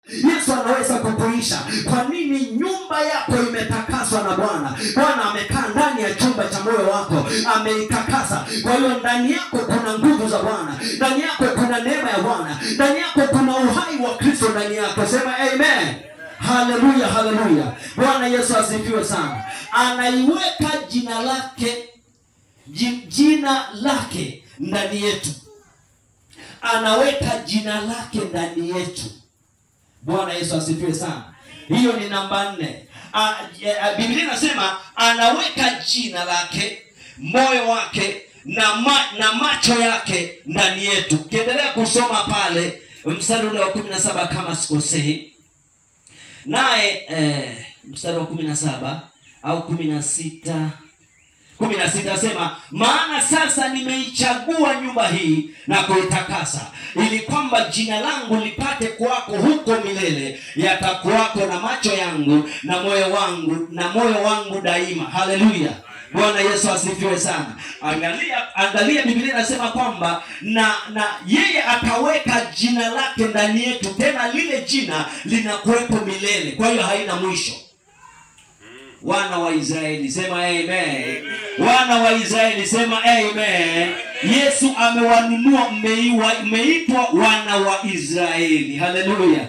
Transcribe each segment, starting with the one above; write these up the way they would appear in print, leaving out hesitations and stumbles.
Yesu anaweza kukuisha. Kwa nini? Nyumba yako imetakaswa na Bwana. Bwana amekaa ndani ya chumba cha moyo wako, ameitakasa. Kwa hiyo ndani yako kuna nguvu za Bwana, ndani yako kuna neema ya Bwana, ndani yako kuna uhai wa Kristo ndani yako. Sema amen. Haleluya, haleluya. Bwana Yesu asifiwe sana. Anaiweka jina lake, jina lake ndani yetu. Anaweka jina lake ndani yetu. Bwana Yesu asifiwe sana. Hiyo ni namba 4. Biblia inasema anaweka jina lake, moyo wake na macho yake ndani yetu. Kiendelea kusoma pale mstari ule wa 17 kama sikosei. Naye mstari wa 17 au 16 16 sema, maana sasa nimeichagua nyumba hii na kuitakasa, ili kwamba jina langu lipate kuwako huko milele, yatakuwako na macho yangu na moyo wangu, na moyo wangu daima. Haleluya. Bwana Yesu asifiwe sana. Angalia, angalia Biblia inasema kwamba na yeye ataweka jina lake ndani yetu, tena lile jina linakuwepo milele. Kwa hiyo haina mwisho. Wana wa Israeli sema amen. Amen. Wana wa Israeli sema amen. Yesu amewanunua, mmeitwa wana wa Israeli. Haleluya.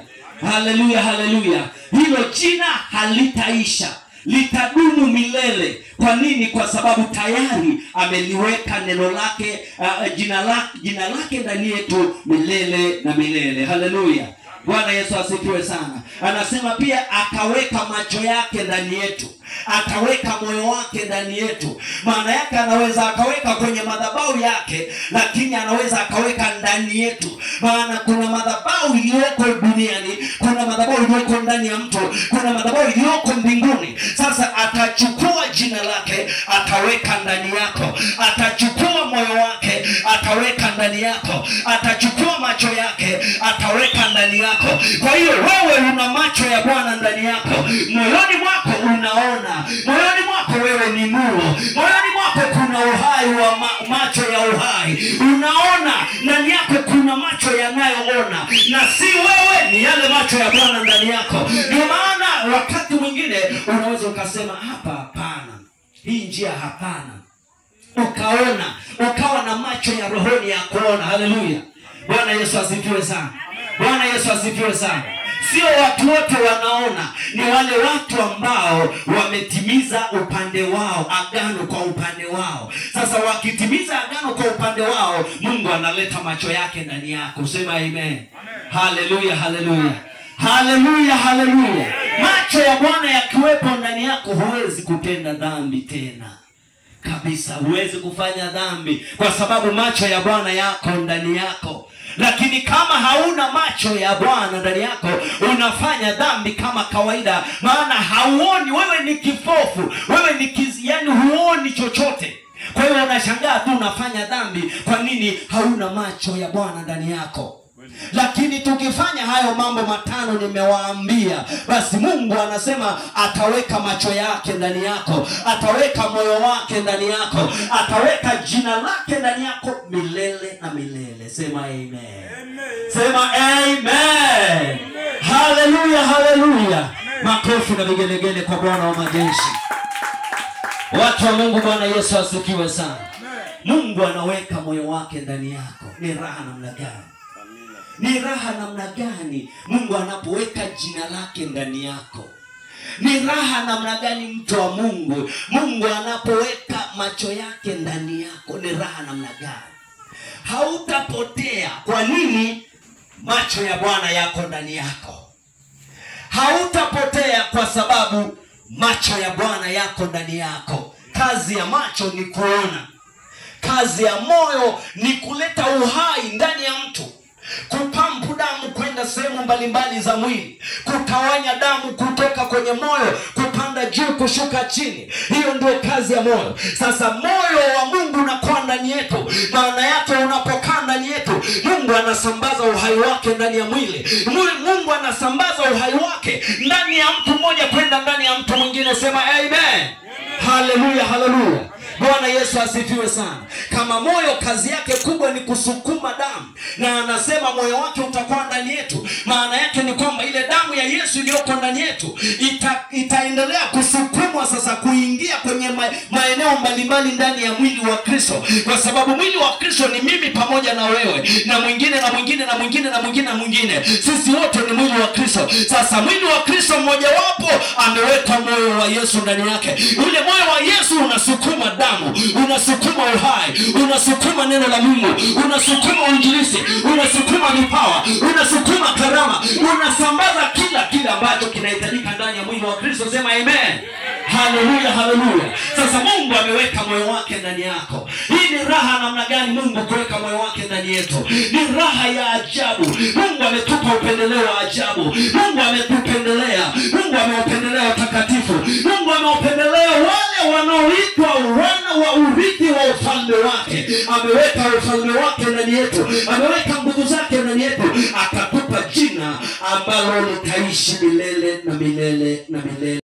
Haleluya, haleluya. Hilo jina halitaisha, litadumu milele. Kwa nini? Kwa sababu tayari ameliweka neno lake, jina lake ndani yetu milele na milele. Haleluya. Bwana Yesu asifiwe sana. Anasema pia akaweka macho yake ndani yetu, akaweka moyo wake ndani yetu. Maana yake anaweza akaweka kwenye madhabahu yake, lakini anaweza akaweka ndani yetu. Maana kuna madhabahu iliyoko duniani, kuna madhabahu iliyoko ndani ya mtu, kuna madhabahu iliyoko mbinguni. Sasa atachukua jina lake, ataweka ndani yako. Atachukua moyo wake, ataweka ndani yako. Atachukua macho yake, ataweka ndani yako. Kwa hiyo wewe una macho ya Bwana ndani yako. Moyoni mwako unaona. Moyoni mwako wewe ni nuru. Moyoni mwako kuna uhai wa macho ya uhai. Unaona, ndani yako kuna macho yanayoona. Na si wewe, ni yale macho ya Bwana ndani yako. Ndio maana wakati mwingine unaweza ukasema hapa hapana, hii njia hapana. Ukaona, ukawa na macho ya rohoni ya kuona. Haleluya. Bwana Yesu asifiwe sana. Bwana Yesu asifiwe sana. Sio watu wote wanaona, ni wale watu ambao wametimiza upande wao, agano kwa upande wao. Sasa wakitimiza agano kwa upande wao, Mungu analeta macho yake ndani yako. Sema amen. Haleluya, haleluya. Haleluya, haleluya. Macho ya Bwana yakiwepo ndani yako, huwezi kutenda dhambi tena. Kabisa huwezi kufanya dhambi, kwa sababu macho ya Bwana yako ndani yako. Lakini kama hauna macho ya Bwana ndani yako, unafanya dhambi kama kawaida, maana hauoni. Wewe ni kifofu, wewe ni yani huoni chochote. Kwa hiyo unashangaa tu unafanya dhambi. Kwa nini? Hauna macho ya Bwana ndani yako. Lakini tukifanya hayo mambo matano nimewaambia, basi Mungu anasema ataweka macho yake ndani yako, ataweka moyo wake ndani yako, ataweka jina lake ndani yako milele na milele. Sema amen. Amen. Sema amen. Amen. Haleluya, haleluya. Makofi na vigelegele kwa Bwana wa majeshi. Watu wa Mungu, Bwana Yesu asifiwe sana. Mungu anaweka moyo wake ndani yako. Ni raha namna gani? Ni raha namna gani Mungu anapoweka jina lake ndani yako? Ni raha namna gani mtu wa Mungu, Mungu anapoweka macho yake ndani yako? Ni raha namna gani? Hautapotea. Kwa nini? Macho ya Bwana yako ndani yako. Hautapotea kwa sababu macho ya Bwana yako ndani yako. Kazi ya macho ni kuona. Kazi ya moyo ni kuleta uhai ndani ya mtu, kupampu damu kwenda sehemu mbalimbali za mwili, kutawanya damu kutoka kwenye moyo, kupanda juu kushuka chini. Hiyo ndio kazi ya moyo. Sasa moyo wa Mungu unakuwa ndani yetu. Maana yake unapokaa ndani yetu, Mungu anasambaza uhai wake ndani ya mwili. Mungu anasambaza uhai wake ndani ya mtu mmoja kwenda ndani ya mtu mwingine. Sema amen. Haleluya, haleluya. Bwana Yesu asifiwe sana. Kama moyo kazi yake kubwa ni kusukuma damu Na anasema moyo wake utakuwa ndani yetu. Maana yake ni kwamba ile damu ya Yesu iliyoko ndani yetu itaendelea kusukumwa sasa kuingia kwenye maeneo mbalimbali ndani ya mwili wa Kristo. Kwa sababu mwili wa Kristo ni mimi pamoja na wewe, na mwingine na mwingine na mwingine na mwingine na mwingine. Sisi wote ni mwili wa Kristo. Sasa mwili wa Kristo mmoja wapo ameweka moyo wa Yesu ndani yake. Ule moyo wa Yesu unasukuma damu, unasukuma uhai, unasukuma neno la Mungu, unasukuma uinjilisti, unasukuma vipawa, unasukuma karama, unasambaza kila kile ambacho kinahitajika ndani ya mwili wa Kristo. Sema amen. Haleluya, haleluya. Sasa Mungu ameweka moyo wake ndani yako. Hii ni raha namna gani Mungu kuweka moyo wake ndani yetu? Ni raha ya ajabu. Mungu ametupa upendeleo wa ajabu. Mungu ametupendelea. Mungu ameupendelea watakatifu. Mungu ameupendelea wale wanaoitwa wana wa urithi wa ufalme wake. Ameweka ufalme wake ndani yetu. Ameweka nguvu zake ndani yetu. Akatupa jina ambalo litaishi milele na milele na milele.